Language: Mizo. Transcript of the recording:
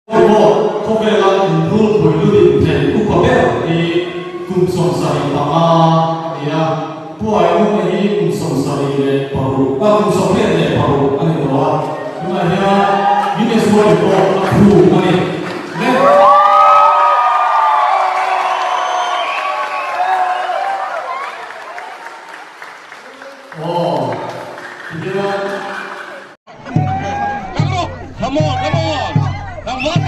Pawimawh khawvela inrulpui lutin thei upa ber hi kum 75 a ni a, Pu Ainunga hi kum 76, kum 26 a ni tawh a, tunah hian Guinness World Record a phum a ni. Le. Aw, tihian. Come on, come on. Come on.